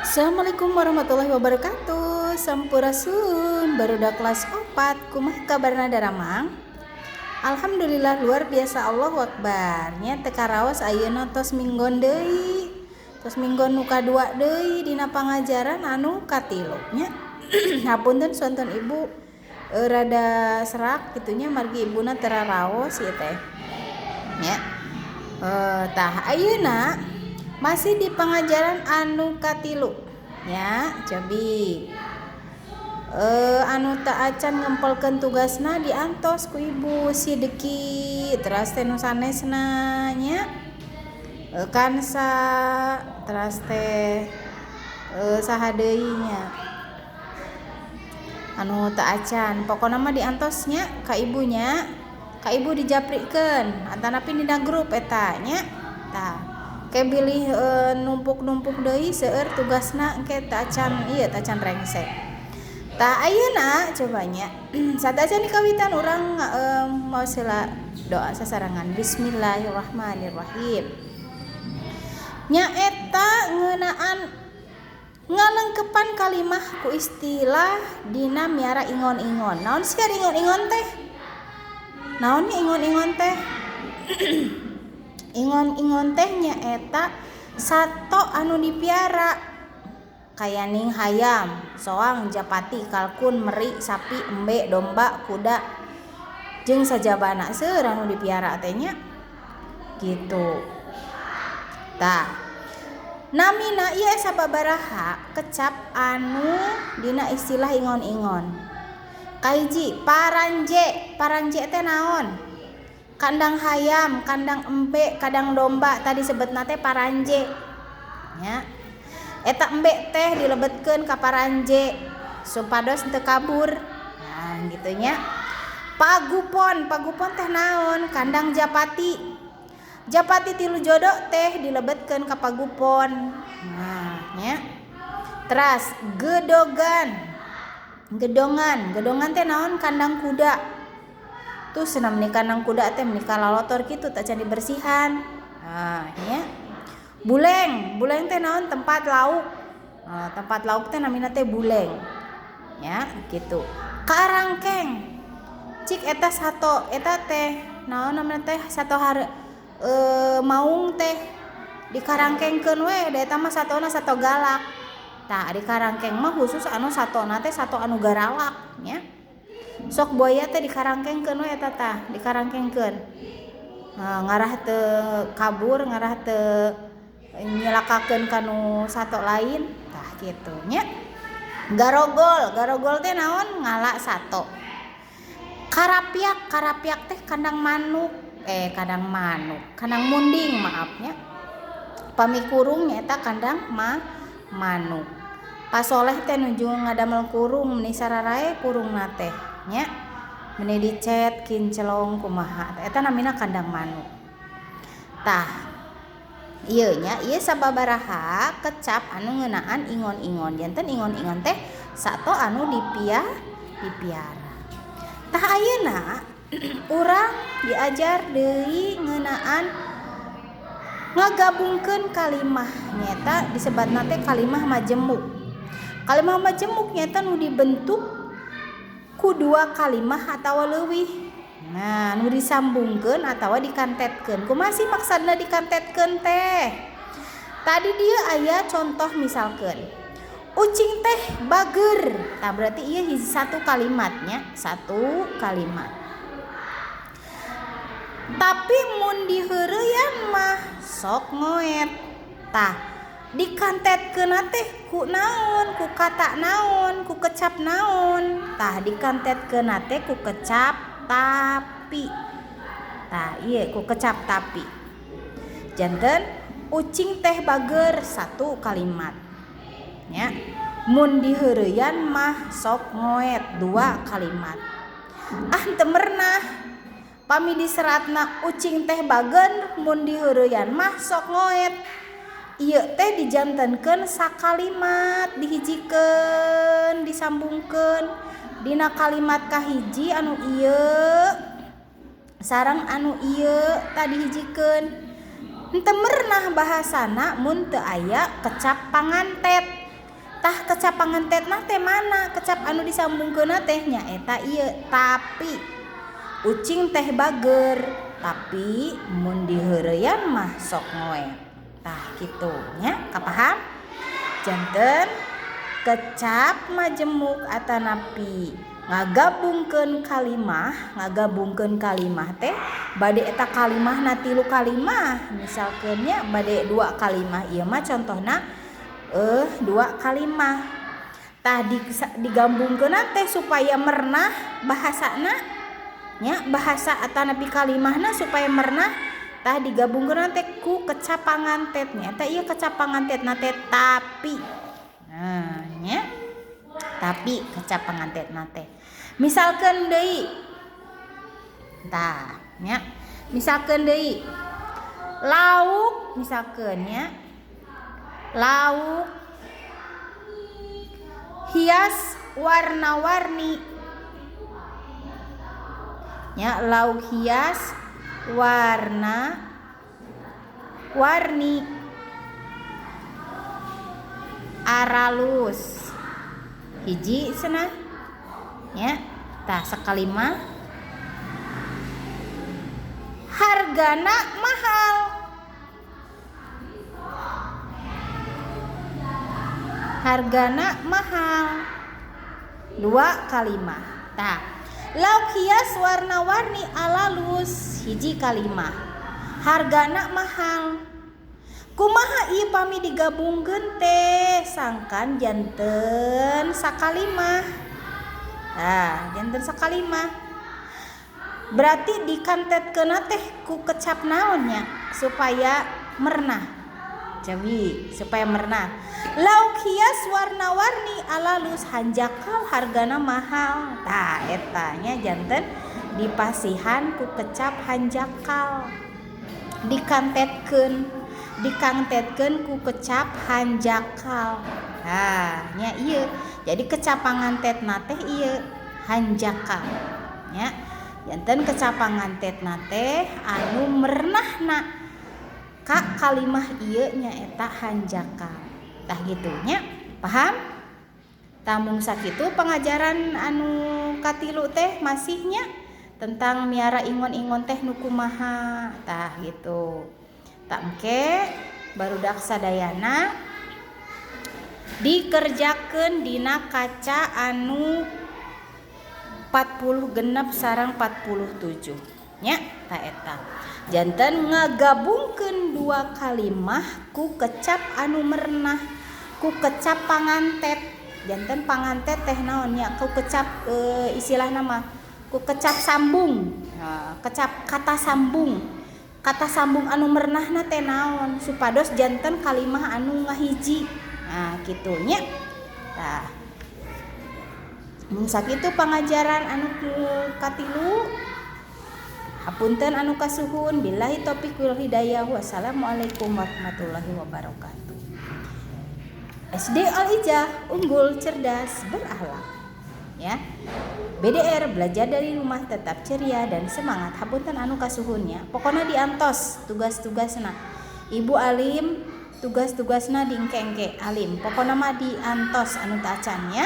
Assalamualaikum warahmatullahi wabarakatuh. Sampurasun barudak kelas 4. Kumaha kabarna daramang? Alhamdulillah luar biasa, Allahu Akbar nya. Teu karaos ayeuna tos minggon deui. Tos minggon nu kadua deui dina pangajaran anu katilu nya. Hapunten, sonten ibu rada serak kitu nya, margi ibuna teu raraos ieu teh. Nya. Tah, ayeuna masih di pengajaran anu katilu nya. Cobi anu teu acan ngempelkeun tugasna diantos ku ibu. Si Deki, teras teh nu sanesna nya, Kansa, teras teh saha deui nya anu teu acan, pokona mah diantos nya ka ibu nya, ka ibu dijaprikeun atanapi dina grup eta nya. Tah, ke bilih numpuk-numpuk deui, seueur tugasna, engke teu acan ieu, teu acan rengse. Tah, ayeuna coba nya, sateuacan dikawitan urang maos heula doa sasarengan. Bismillahirrahmanirrahim. Nyaeta ngeunaan ngalengkepan kalimah ku istilah dina miara ingon-ingon. Naon sih ari ingon-ingon teh? Naon ingon-ingon teh? Ingon-ingon teh nyaeta sato anu dipiara, kayaning hayam, soang, japati, kalkun, meri, sapi, embe, domba, kuda, jeung sajabana. Seueur anu dipiara teh nya kitu. Tah, namina ieu sababaraha kecap anu dina istilah ingon-ingon. Kahiji, paranje. Paranje teh naon? Kandang hayam, kandang embe, kandang domba tadi sebutna teh paranje nya. Eta embe teh dilebetkeun ka paranje supados teu kabur, nah gitu nya. Pagupon. Pagupon teh naon? Kandang japati. Japati tilu jodoh teh dilebetkeun ka pagupon, nah nya. Teras gedogan, gedongan. Gedongan teh naon? Kandang kuda. Tuh senam nih, kandang kuda teh meni kalalotor kitu, teu acan dibersihan, nah nya. Buleng. Buleng teh naon? Tempat lauk. Nah, tempat lauk teh namina teh buleng ya gitu. Karangkeng, cik eta sato eta teh naon namina teh, sato hare maung teh dikarangkengkeun we da eta mah satona sato galak. Tah, di karangkeng mah khusus anu satona teh sato anu garalak nya. Sok buaya teh dikarangkengkeun we eta tah, dikarangkengkeun. Nah, ngarah teu kabur, ngarah teu nyelakakeun kanu sato lain, tah kitu nya. Garogol. Garogol teh naon? Ngala sato. Karapiak. Karapiak teh kandang manuk, kandang manuk, kandang munding, maaf nya. Pami kurung nyaeta kandang manuk. Pasoleh teh nuju ngadamel kurung, meni sararae kurungna teh nya, meni dicet kinclong kumaha, eta namina kandang manuk. Tah, ieu nya, ieu sababaraha kecap anu ngeunaan ingon-ingon. Janten ingon-ingon teh sato anu dipiara. Tah, ayeuna urang diajar deui ngeunaan ngagabungkeun kalimah, nyaeta disebatna teh kalimah majemuk. Kalimah majemuk nyaeta nu dibentuk ku dua kalimah atawa leuwih. Nah, nu disambungkeun atawa dikantetkeun. Kumaha sih maksudna dikantetkeun teh? Tadi dia aya contoh, misalkeun ucing teh bager. Tah, berarti ieu hiji satu kalimatnya, satu kalimat. Tapi mun diheureuyang mah sok ngoet. Tah, dikantetkeun teh ku naon, ku kata naon, ku kecap naon? Tah, dikantetkeun teh ku kecap tapi. Tah, ieu ku kecap tapi. Janten ucing teh bager satu kalimat nya, mun diheureuyang mah sok ngoet dua kalimat. Ah, teu merenah pami diseratna ucing teh bager mun diheureuyang mah sok ngoet. Ieu teh dijantenkeun sakalimat, dihijikeun, disambungkeun dina kalimat kahiji. Anu ieu sareng anu ieu tah dihijikeun. Henteu merenah bahasana mun teu aya kecap pangantet. Tah, kecap pangantetna teh mana? Kecap anu disambungkeunna teh nyaeta ieu, tapi. Ucing teh bager, tapi mun diheureyan mah sok ngoet. Tah, kitu nya, kapaham? Janten kecap majemuk atanapi ngagabungkeun kalimah, ngagabungkeun kalimah teh bade eta kalimahna tilu kalimah misalkeun nya, bade dua kalimah, ieu mah contohna dua kalimah. Tah, digabungkeun teh supaya merenah bahasana nya, bahasa atanapi kalimahna supaya merenah. Tah, digabungkeun teh ku kecap pangantet nya eta ieu, kecap pangantetna teh tapi. Nah nya, tapi kecap pangantetna teh. Misalkan deui, tah nya, misalkan deui lauk, misalkan nya, lauk hias warna-warni nya, lauk hias warna warni aralus. Hiji cenah nya. Tah, sakalimah. Hargana mahal, hargana mahal, dua kalimah. Tah, lauk hias warna-warni alalus, hiji kalimah, hargana mahal. Kumaha ieu pami digabungkeun teh sangkan janten sakalimah? Nah, janten sakalimah berarti dikantetkeunna teh ku kecap naon nya supaya merenah? Cobi, supaya merenah. Lauk hias warna-warni alalus hanjakal hargana mahal. Tah, eta nya, janten dipasihan ku kecap hanjakal, dikantetkeun, dikantetkeun ku kecap hanjakal. Nah nya, ieu jadi kecap pangantetna teh ieu, hanjakal nya. Janten kecap pangantetna teh anu merenahna ka kalimah ieu nyaeta hanjakal. Tah, gitu nya, paham? Tah, mung sakitu pengajaran anu katilu teh masihnya tentang miara ingon-ingon teh nu kumaha. Tah, gitu. Tah, engke barudak sadayana dikerjakeun dina kaca anu 46 sareng 47 nya. Tah, eta janten ngagabungkeun dua kalimah ku kecap anu merenah, ku kecap pangantet. Janten pangantet teh naon nya? Ku kecap istilah nama ku kecap sambung. Nah, kecap kata sambung, kata sambung anu merenahna teh naon supados janten kalimah anu ngahiji. Nah, kitu nya. Tah, mung sakitu pangajaran anu katilu. Hapunten anu kasuhun. Billahi taufik wal hidayah. Wassalamualaikum warahmatullahi wabarakatuh. SD Al Ijah unggul, cerdas, berakhlak ya. BDR, belajar dari rumah, tetap ceria dan semangat. Hapunten anu kasuhunnya. Pokoknya diantos tugas-tugasna. Ibu alim, tugas-tugasna diengke-engke alim. Pokoknya mah diantos anu tacan ya.